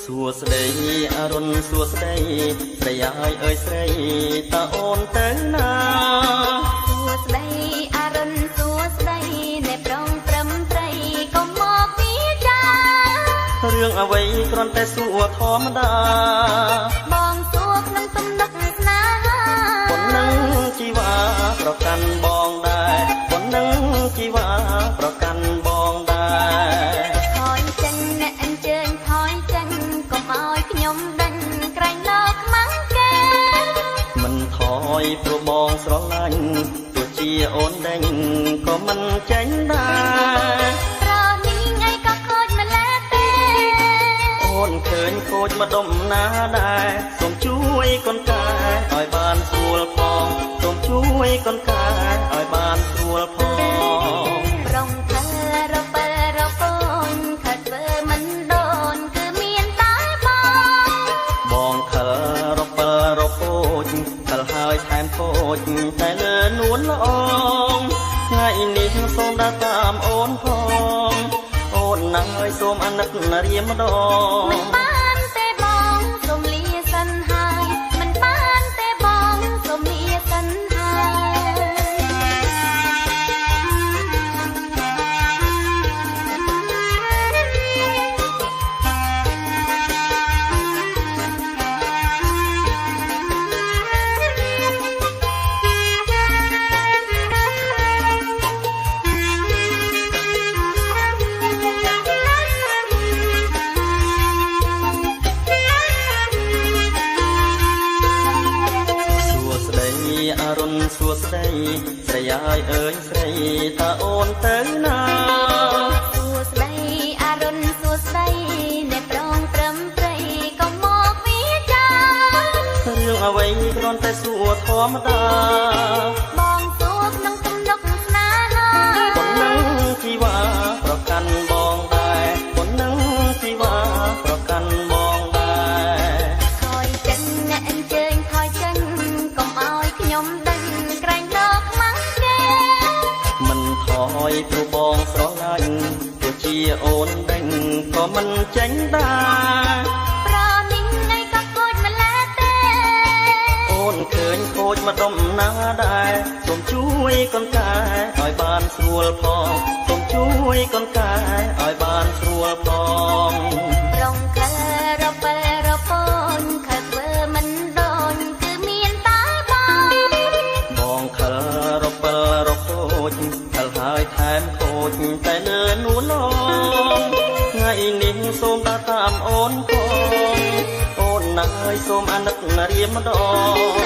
សួស្តីអរុណសួស្តីស្រីហើយអើយស្រីតើអូនទៅណា សួស្តីអរុណសួស្តីអ្នកប្រងព្រំព្រៃកុំមកវាចា រឿងអ្វីគ្រាន់តែសួរធម្មតា បងសួរក្នុងទំនុកស្នេហា ប៉ុណ្ណឹងជីវ៉ាប្រកាន់បងដែរ ប៉ុណ្ណឹងជីវ៉ាប្រកាន់បងដែរ ថយចេញអ្នកអញ្ជើញថយចេញកុំឲ្យខ្ញុំដេញក្រែងលោកខ្មាំងគេ មិនថយព្រោះបងស្រឡាញ់ ទោះជាអូនដេញក៏មិនចេញដែរ ប្រនេះថ្ងៃក៏ខូចម្លេះទេ អូនឃើញខូចម្ដុំណាដែរ សូមជួយកូនកែឲ្យបានស្រួលផង សូមជួយកូនកែឲ្យបានស្រួលផង ប្រុងខលរពិលរពូនខិតធ្វើមិនដូនគឺមានតែបង បងខលរពិលរពូជខលហើយថែមខូចតែលើនួនល្អង ថ្ងៃនេះសូមដើរតាមអូនផង អូនណាយសូមអាណិតរៀមម្ដង មិនបានទេបងសូមលាសិនហើយ មិនបានទេបងសូមលាសិនហើយ សួស្តីអរុណសួស្តីស្រីហើយអើយស្រីតើអូនទៅណា សួស្តីអរុណសួស្តីអ្នកប្រងព្រំព្រៃកុំមកវាចា រឿងអ្វីគ្រាន់តែសួរធម្មតា បងសួរក្នុងទំនុកស្នេហា ប៉ុណ្ណឹងជីវ៉ាប្រកាន់បងដែរ ប៉ុណ្ណឹងជីវ៉ាប្រកាន់បងដែរ ថយចេញអ្នកអញ្ជើញថយចេញកុំឲ្យខ្ញុំដេញក្រែងលោកខ្មាំងគេ មិនថយព្រោះបងស្រឡាញ់ ទោះជាអូនដេញក៏មិនចេញដែរ ប្រនេះថ្ងៃក៏ខូចម្លេះទេ អូនឃើញខូចម្ដុំណាដែរ សូមជួយកូនកែឲ្យបានស្រួលផង សូមជួយកូនកែឲ្យបានស្រួលផង ប្រុងខលរពិលរពូនខលធ្វើមិនដូនគឺមានតែបង បងខលរពិលរពូជខលហើយថែមខូចតែលើនួនឡង ថ្ងៃនេះសូមដើរតាមអូនផង អូនណាយសូមអាណិតរៀមម្ដង